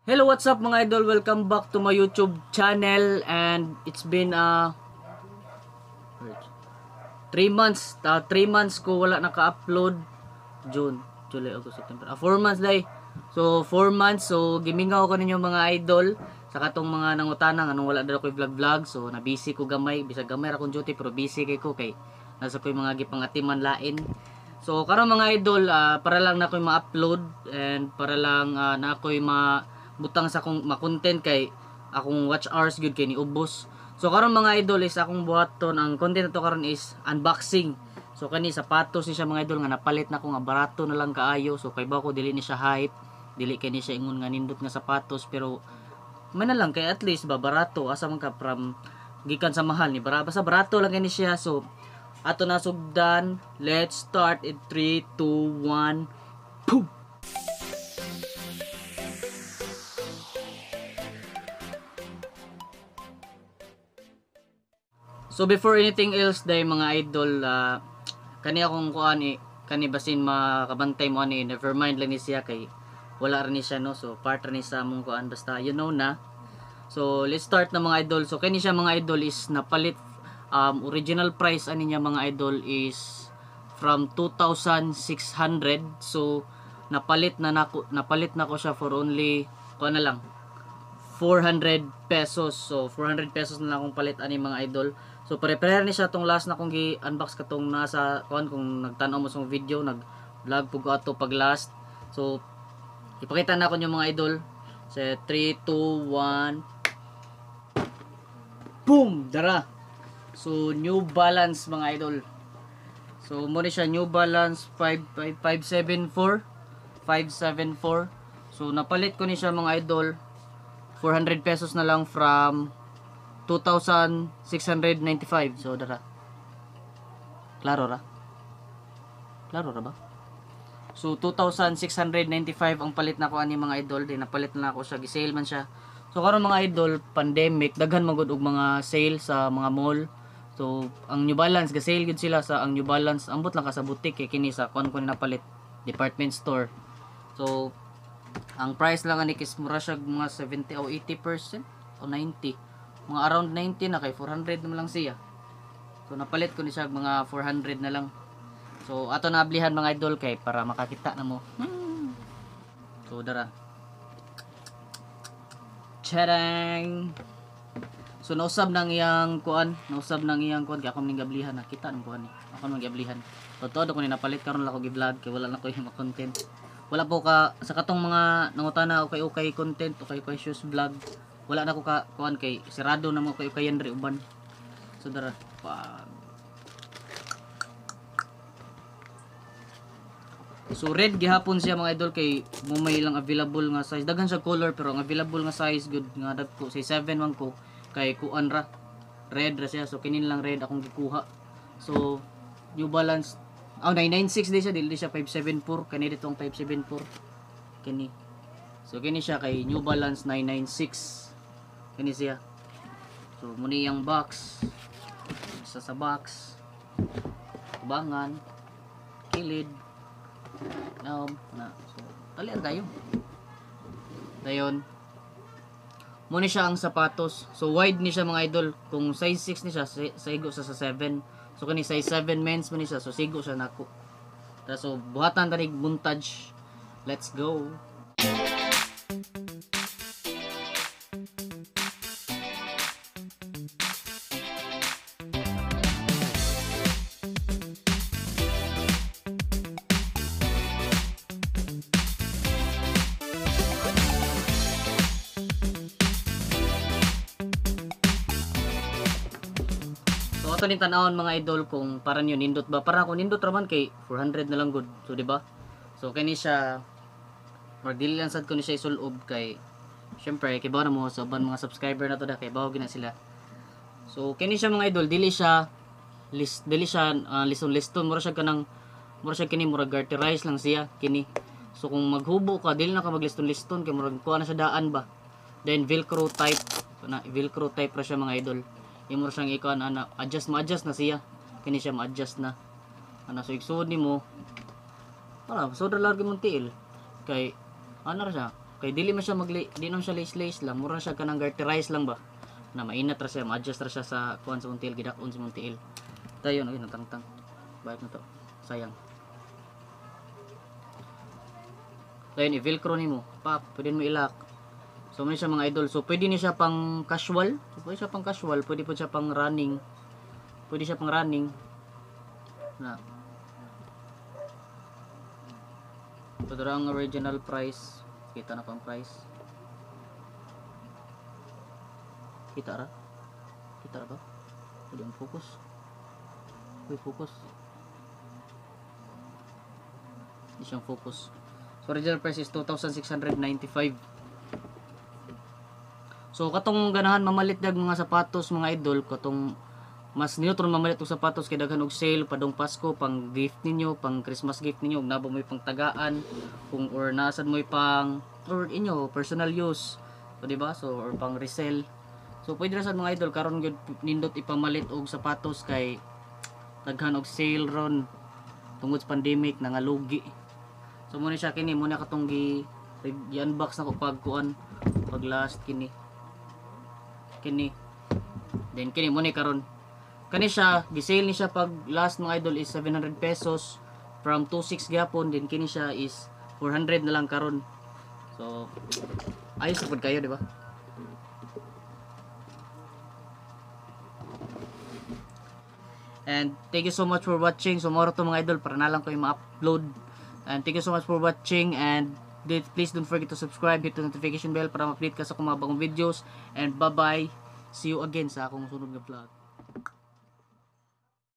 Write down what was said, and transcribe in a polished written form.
Hello, what's up, mga idol? Welcome back to my YouTube channel and it's been 3 months. 3 months ko wala naka-upload. June, July, August, September. 4 months dai. So 4 months, so gimingaw ko ninyo, mga idol, sa katong mga nangutana anong wala daw koy vlog vlog. So na busy ko gamay, bisag gamay ra akong duty pero busy kay ko kay nasa koy mga gipangatiman lain. So karon, mga idol, para lang na ko'y ma-upload and para lang na ako'y ma butang sa akong ma-content kay akong watch hours gyud kay niubos. So karon, mga idol, is akong buhaton ang content nato karon is unboxing. So kani sapatos ni siya, mga idol, nga napalit na ko nga barato na lang kaayo. So kay ba ko dili ni siya hype, dili kay ni siya ingon nga nindot nga sapatos, pero man na lang kay at least ba barato, asa man ka from gikan sa mahal ni bara, basta barato lang kay ni siya. So ato na sugdan, let's start in 3 2 1 boom. So before anything else day, mga idol, kani akong kuan eh, kani basin makabantay mo ani, never mind lang ni siya kay wala ra ni siya, no. So part ra ni sa among kuan, basta you know na. So let's start na, mga idol. So kani siya, mga idol, is napalit, original price ani niya, mga idol, is from 2,600. So napalit na nako, napalit na ko siya for only kuan na lang 400 pesos. So 400 pesos na lang akong palit ani, mga idol. So pare-pareha ni siya tong last na kong gi-unbox katong nasa kuan, kung nagtan-aw mo sa video, nag-vlog pug ko ato pag last. So ipakita na ko nyo, mga idol. So 3 2 1 boom, dara. So New Balance, mga idol. So mo ni siya New Balance 55574 574. So napalit ko ni siya, mga idol, 400 pesos na lang from 2,695. So dara. Klaro ra? Klaro ra ba? So 2,695 ang palit na ko ani, mga idol. Di napalit na ako siya, gi-sale man siya. So karon, mga idol, pandemic, daghan man gud og mga sale sa mga mall. So ang New Balance ga-sale gud sila sa ang New Balance, ambot lang ka sa boutique kay kini sa kuan ko ni napalit, department store. So ang price lang ani is mura siya mga 70 o 80% o 90. Mga around 90 na kay 400 naman lang siya. So napalit ko ni siya mga 400 na lang. So ato na ablihan, mga idol, kay para makakita na mo. So dara. Charang. So nausab nang iyang kuan, nausab nang iyang kuan kay ako ning gablihan, nakita nang kuan ni. Ako nang giablihan. Totoo ko ni napalit karon lang ako gi-vlog kay wala na ko yung content. Wala po ka sa katong mga nangutana okay okay content, okay okay shoes vlog. Wala na ko ka kuan kay sirado na mo kay ukayan diri uban. So dara pag. So red gihapon siya, mga idol, kay mo may lang available nga size. Daghan siya color pero ang available nga size good nga dagko size 7 man ko kay kuan ra. Red ra siya, so kinin lang red akong gikuha. So New Balance oh 996 di siya, dili siya 574, kani dito ang 574 kini. So kini siya kay New Balance 996. Kini siya. So muni yang box. Isa sa box. Tubangan, kilid. Na. So talian tayo. Dayon. Muni siya ang sapatos. So wide ni siya, mga idol. Kung size 6 ni siya, saigo sa 7. So kani size 7 men's man ni siya. So sigo siya nako. Tara, so buhatan tanig montage. Let's go. So ato ning tan-awon, mga idol, kung para niyo nindot ba. Para ako nindot ra man kay 400 na lang gud. So di ba? So kani siya or dili lang sad ko ni siya isulob kay syempre kay bawo na mo sa uban mga subscriber na to da kay bawo gina sila. So kini siya, mga idol, dili siya list, dili siya liston liston, mura siya kanang mura siya kini mura garterize lang siya kini. So kung maghubo ka dili na ka magliston liston kay murag kuha na siya daan ba. Then velcro type na, velcro type ra siya, mga idol. Imo siyang ikuan ana, adjust, ma-adjust na siya. Kini siya ma-adjust na. Ana, so igsuod nimo. Para sodra lagi mong tiil kay ana ra siya. Kay dili man siya magli, di man siya lace lace lang, mura siya kanang garterize lang ba. Na mainat ra siya, ma-adjust ra siya sa kuan sa mong tiil, gidak-on sa mong tiil. Tayo no, natangtang. Bayad na to. Sayang. Dayon i-velcro nimo. Pap, pwede mo i-lock. So man siya, mga idol. So pwede ni siya pang casual. So, pwede siya pang casual, pwede po siya pang running. Pwede siya pang running. Na. So dara ang original price. Kita na pang price. Kita ra? Kita ra ba? Pwede ang focus. Uy, focus. Di siyang focus. So original price is 2,695. So katong ganahan mamalit dag mga sapatos, mga idol, katong mas neutral mamalit og sapatos kay daghan og sale padong Pasko, pang gift ninyo, pang Christmas gift ninyo, ug nabo mo'y pang tagaan kung or nasad mo'y pang or inyo personal use. So di ba? So or pang resell. So pwede ra sad, mga idol, karon gyud nindot ipamalit og sapatos kay daghan og sale ron tungod sa pandemic, nangalugi. So muna siya kini, muna katong gi i-unbox na ko pag kuan, pag last kini. Kini. Then kini mo ni karon. Kani siya, gi-sale ni siya pag last, mga idol, is 700 pesos from 26 gyapon, din kini siya is 400 na lang karon. So ayos sa pud kayo, di ba? And thank you so much for watching. So moro to, mga idol, para na lang ko yung ma-upload. And thank you so much for watching and please don't forget to subscribe, hit the notification bell para ma-update ka sa akong mga bagong videos. And bye-bye. See you again sa akong sunod nga vlog.